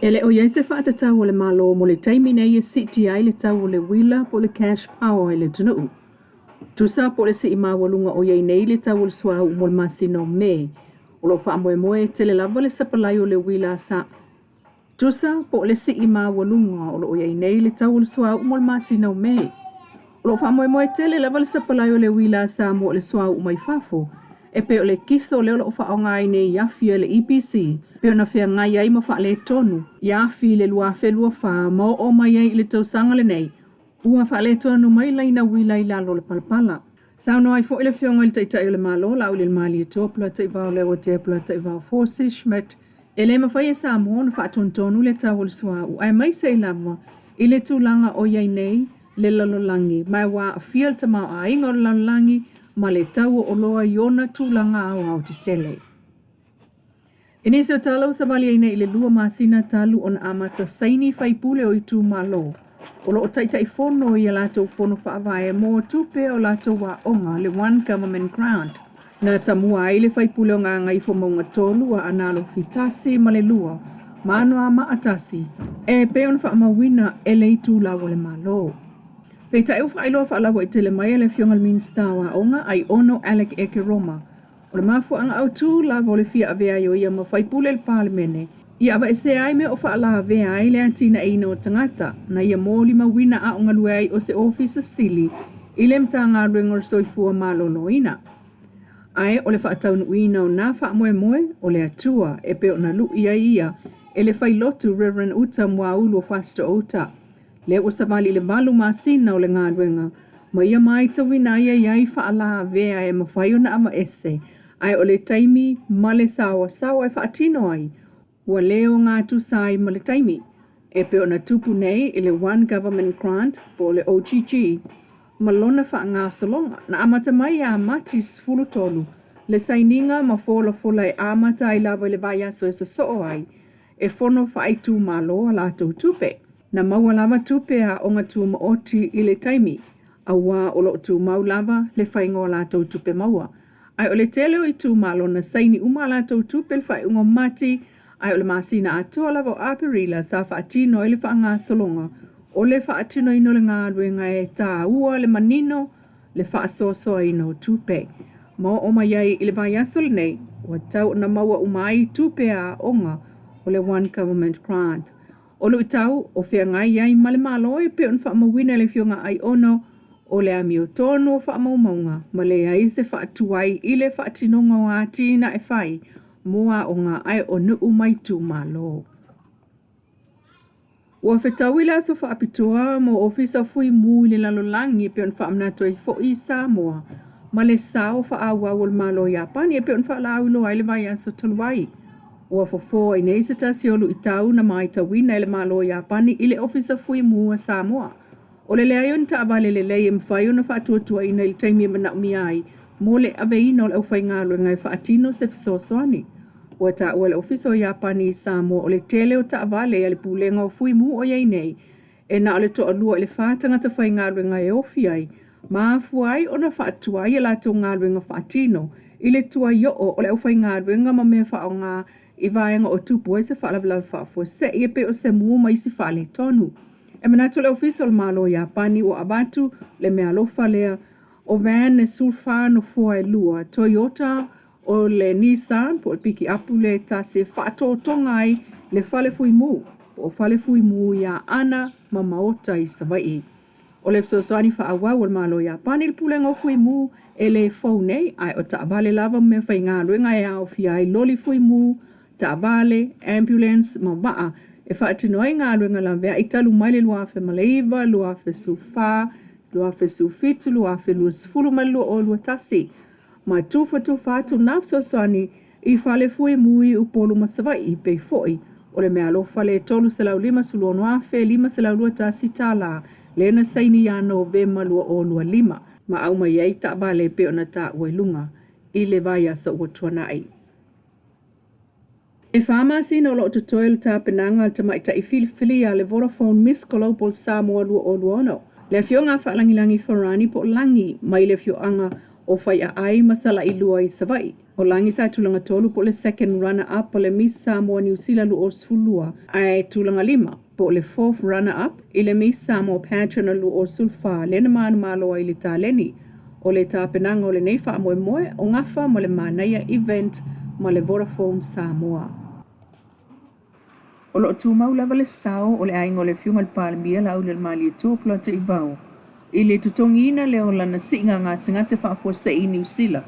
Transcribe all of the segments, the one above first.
E le o i ai se faatatau a le Malo mo le taimi nei e siitia ai le tau o le uila po o le cash power i le atunuu. Tusa po o le sii maualuga o i ai nei le tau o le suauu mo le masina o Me, o lo o faamoemoe e tele lava le sapalai o le uila sa Tusa po o le sii maualuga o lo o i ai nei le tau o le suauu mo le masina o Me. O lo o faamoemoe tele lava le sapalai o le uila a Samoa i le suauu mai fafo, e pei o le kiso lea o lo o faaaoga ai nei i afi a le EPC pei ona feagai ai ma faaletonu i afi i le 2024 ma oo mai ai i le tausaga lenei ua faaletonu mai laina uila i lalo o le palapala. Saunoa ai foi le Afioga i le Taitai o le Malo, Laaulialemalietoa Polataivao Leuatea Polataivao Fosi Schmidt, E le mafai e Samoa ona faatonutonu le tau o le suauu aemaise ai lava i le tulaga o i ai nei le lalolagi ma ua aafia le tamaoaiga o le lalolagi ma le tau o oloa i ona tulaga aoaotetele. I nisi o tala ua savali ai nei i le 2 masina talu ona amata saini faipule o itumalo o lo o taitaifono i a latou fono faavae mo tupe o latou aoga, le One Government Grant. Na tamua ai le faipule o Gagaifomauga 3 a Aana Alofi 1 ma le 2 ma Anoamaa 1 e pei ona faamauina e le Itulau a le Malo. Peitai ua faailoa faalauaitele mai e le Afioga i le Minisita o Aoga, Aiono Alec Ekeroma, O le mafuaaga autu lava o le fia avea ai o ia ma faipule i le Palemene, ia aveesea ai mea o faalavea ai le atinaeina o tagata, na ia molimauina a o galue ai o se Ofisa Sili i le Matagaluega o le Soifua Maloloina. Ae o le faataunuuina o na faamoemoe, o le Atua, e pei ona lui ai ia e le failotu Rev. Uta Muaulu o Fasitoouta. Lea ua savali i le 8 masina o le galuega, ma ia matauina ai e i ai faalavea e mafai ona aveese, ae o le taimi ma le saoasaoa e faatino ai, ua le ogatusa ai ma le taimi e pei ona tupu nei i le One Government Grant po o le OGG ma lona faagasologa. Na amata mai ia Mati 13 le sainiga ma folafola e amata ai lava i le vaiaso e sosoo ai e fono faaitumalo a latou tupe. Na maua lava tupe a Aoga Tumaoti i le taimi, auā o lo o tumau lava le faiga o a latou tupe maua. Ae o le tele o itumalo na saini uma a latou tupe i le faaiuga o Mati, ae o le masina atoa lava o Aperila sa faatino ai le faagasologa o le faatinoina o le galuega e tāua le manino le faasoasoaina o tupe. Ma oo mai ai i le vaiaso lenei, ua tau ona maua uma ai tupe a aoga o le One Government Grant. O luitau o feagai ai ma le Malo e pei ona faamauina e le Afioga Aiono, o le amiotonu o faamaumauga ma leai se faatuai i le faatinoga o atinae fai mo aoga ae o nuu ma itumalo. Ua fetaui le aso faapitoa mo Ofisa o Fui Mu i le lalolagi e pei ona faamanatu ai foi i Samoa ma le sao faaauau o le Malo o Iapani e pei ona faalauiloa ai le vaiaso talu ai. Ua fofo ai nei se tasi o luitau na matauina e le Malo o Iapani i le Ofisa Fui Mu a Samoa. O le leai o ni taavale lelei e mafai ona faatuatuaina i le taimi e manaomia ai mo le aveina o le aufaigaluega e faatino se fesoasoani. Ua taua e le Ofisa o Iapani i Samoa o le tele o taavale a le Pulega o Fui Mu o i ai nei e na o le toalua i le fa tagata faigaluega e ofi ai ma afua ai ona faatuai a latou galuega faatino i le tuaioo o le aufaigaluega ma mea faaaoga i vaega o tupu ai se faalavelave faafuasei e pei o se mu ma isi faaletonu. E manatu le Ofisa o le Malo o Iapani ua avatu le meaalofa lea o van e 14 nofoa e 2, Toyota o le Nissan po o le pikiapu lea e tasi e faatotoga ai le fale fuimu po o fale fuimu i Aana ma Maota i Savaii. O le fesoasoani faaauau a le Malo o Iapani i le Pulega o Fuimu e le fou nei, ae o taavale lava ma meafaigaluega e aofia ai loli fuimu, taavale, ambulance ma vaa e faatino ai galuega laveai talu mai le 2009, 2014, 2017, 2020 ma le 2021. Ma tufatufa atu na fesoasoani i fale fuimu i Upolu ma Savaii, pei foi o le meaalofa le $356,521 lea na saini ia Novema 2025, ma aumai ai taavale e pei ona taua i luga i le vaiaso ua tuanai. E fa masina o lo o totoe o le tapenaga a le tamaitai filifilia a le Vodafone Miss Global Samoa 2026, le Afioga a Faalagilagi Farani po o Lagi mai le afioaga o Faiaai ma Salailua i Savaii. O Lagi sa tulaga tolu po o le second runner up o le Miss Samoa Niu Sila 2012 ae tulaga lima po o le fourth runner up i le Miss Samoa Pageant o le 2014 lea na manumalo ai i le taleni. O le tapenaga o lenei faamoemoe o gafa ma le Manaia Event ma le Vodafone Samoa. O lo o tumau lava le sao o le aiga o le Afioga i le Palemia Laaulialemalietoa Polataivao i le totogiina lea o lana siiga gasegase faafuasei i Niu Sila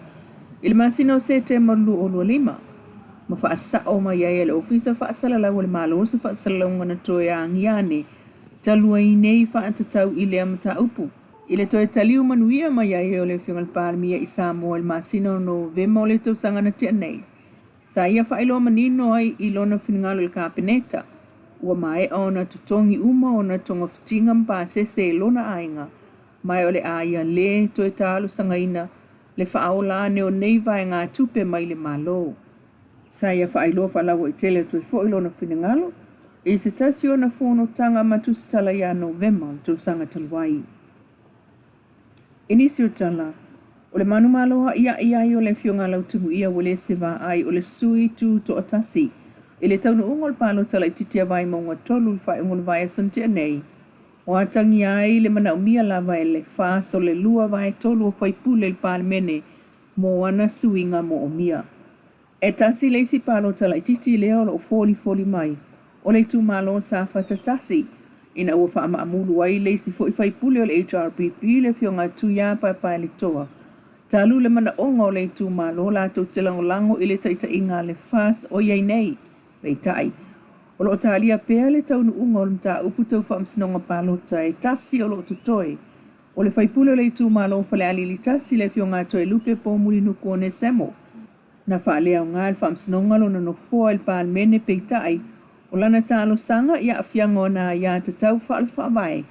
i le masina o Setema 2025 ma faasao mai ai e le Ofisa Faasalalau a le Malo se faasalalauga na toe agia ane talu ai nei faatatau i lea mataupu. I le toe taliu manuia mai ai o le Afioga i le Palemia i Samoa i le masina o Novema o le tausaga na tea nei, Sa ia faailoa manino ai i lona finagalo i le Kapeneta, ua maea ona totogi uma ona togafitiga ma pasese e lona aiga, ma o le a ia lē toe talosagaina le faaola ane o nei vaegatupe mai le Malo. Sa ia faailoa faalauaitele atu ai foi lona finagalo i se tasi o ana fonotaga ma tusitala ia Novema o le tausaga talu ai. I nisi o tala, o le manumalo a'ia'i ai o le Afioga a Lautimuia Uelese Vaai o le sui tuto'atasi i le taunuuga o le palota laitiiti a Vaimauga 3 i le faaiuga o le vaiaso na tea nei, ua atagia ai le manaomia lava e le FAST o le 2/3 o faipule i le Palemene mo ana suiga mo'omia. E tasi le isi palota laitiiti lea o lo o folifoli mai o le itumalo o Safata 1 ina ua faamaamulu ai le isi foi faipule o le HRPP le afioga a Tuia Paepaeletoa talu le manaoga o le itumalo latou te lagolago i le taitaiga a le FAST o i ai nei. Peitai, o lo o talia pea le taunuuga o le mataupu tau faamasinoga palota e tasi o lo o totoe o le faipule o le itumalo o Falealili 1 le afioga a Toelupe Poumulinuku Onesemo. Na faaleaoga e le Faamasinoga lona nofoa i le Palemene peitai, o lana talosaga i aafiaga o ana aiatatau faale-faavae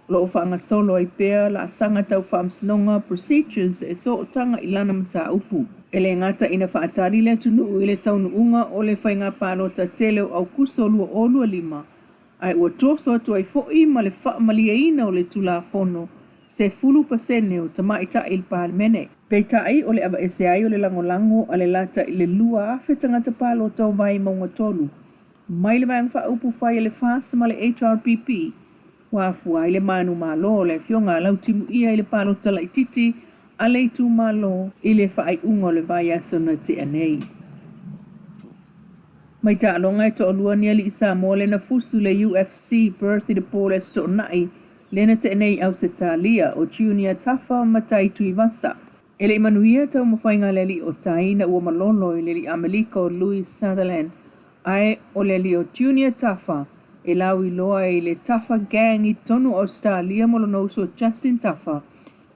o lo o faagasolo ai pea laasaga tau faamasinoga procedures e sootaga i lana mataupu. E le gata ina faatali le atunuu i le taunuuga o le faiga palota tele o Aokuso 2025, ae ua toso atu ai foi ma le faamalieina o le Tulafono 10% o tamaitai i le Palemene. Peitai, o le aveese ai o le lagolago a le lata i le 2,000 tagata palota o Vaimauga 3 mai le Vaega Faaupufai a le FAST ma le HRPP, ua afua ai le manumalo o le Afioga a Lautimuia i le palota laitiiti a le itumalo i le faaiuga o le vaiaso na tea nei. Mai taaloga e toalua ni alii Samoa lea na fusu i le UFC Perth i le po o le Aso Toonai lea na tea nei i Ausetalia, o Junior Tafa ma Tai Tuivasa. E le i manuia taumafaiga a le alii o Tai ina ua malolo i le alii Amelika o Louis Sutherland ae o le alii o Junior Tafa e lauiloa i le Tafa Gang i totonu o Ausetalia ma lona uso Justin Tafa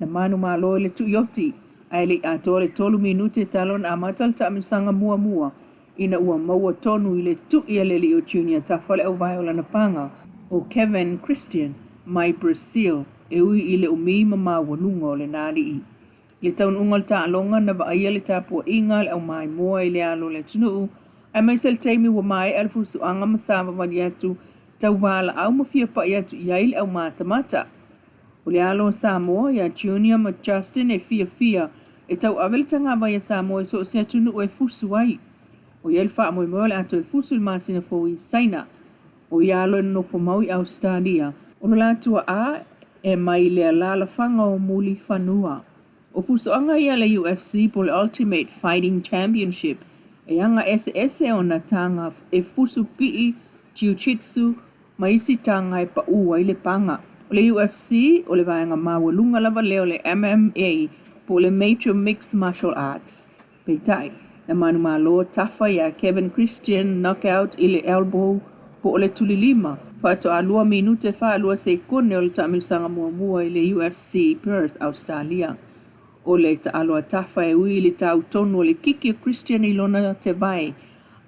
na manumalo i le tuioti ae le i atoa le tolu minute talu ona amata le taamilosaga muamua ina ua maua tonu i le tui a le alii o Junior Tafa le auvae o lana paga o Kevin Christian mai Brazil e ui i le umi ma maualuga o lena alii. I le taunuuga o le taaloga na vaaia le tapuaiga a le aumaimoa i le alo o le atunuu aemaise le taimi ua maea le fusuaga ma savavali atu tau valaau ma fia pai atu i ai le aumatamata. O le alo o Samoa ia Junior ma Justin e fiafia e tauave le tagavai a Samoa i so o se atunuu e fusu ai. O i ai le faamoemoe o le a toe fusu i le masina fou i Saina. O ia alo e nonofo mau i Ausetalia. O lo la tuaa e mai le alaalafaga o Mulifanua. O fusoaga ia a le UFC po o le Ultimate Fighting Championship e aga eseese ona taga e fusu pii, jiu-jitsu, ma isi taga e paū ai le paga. O le UFC, o le vaega maualuga lava lea o le MMA po o le Major Mixed Martial Arts. Peitai, na manumalo Tafa iā Kevin Christian knockout i le elbow po o le tulilima, faatoa lua minute 42 sekone o le taamilosaga muamua i le UFC i Perth, Ausetalia. O le taalo a Tafa e ui i le tau tonu o le kiki o Christian i lona tevae,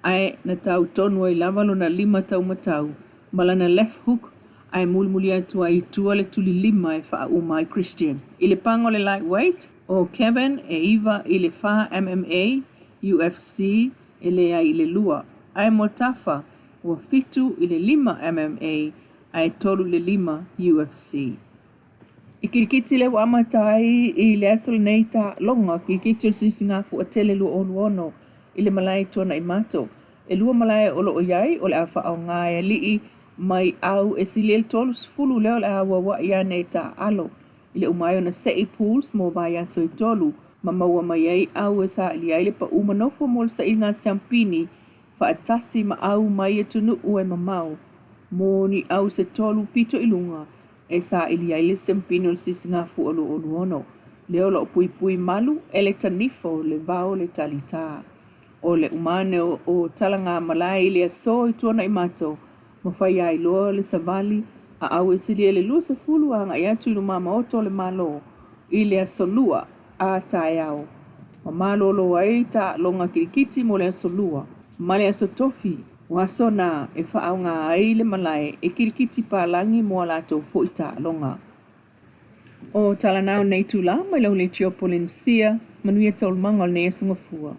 ae na tau tonu ai lava lona lima taumatau ma lana left hook ae mulimuli atu ai i tua le tulilima e faauma ai Christian. I le paga o le lightweight, ʻO Kevin e 9 i le 4 MMA, UFC e leai i le 2, ae mo Tafa, ua 7 i le 5 MMA ae 3 i le 5 UFC. I kilikiti lea ua amata ai i le aso lenei taaloga kilikiti o le Sisigafua Tele 2026 i le malae i Tuanaimato. E lua malae o lo o i ai o le a faaaoga e alii mai au e sili ai le 30 lea o le a auauai ane e taaalo i le uma ai ona sei pools mo vaiaso e tolu ma maua mai ai au e sailia ai le pau ma nofo mo le sailiga siampini faatasi ma au mai atunuu e mamao mo ni au se tolu pito i luga e saili ai le siampini o le Sisigafua 2026 lea o lo o puipui malu e le tanifo le vao le talita. O le uma ane o talagamalae i le aso i Tuanaimato ma faia ai loa le savali a au e silia i le 20 agai atu i luma maota o le Malo i le aso Lua a taeao ma malolo ai taaloga kilikiti mo le aso Lua ma le aso Tofi. O aso na e faaaoga ai le malae e kilikiti palagi mo a latou foi taaloga. O tala na o lenei itula mai lau leitio Polenisia, manuia taualumaga o lenei aso Gafua.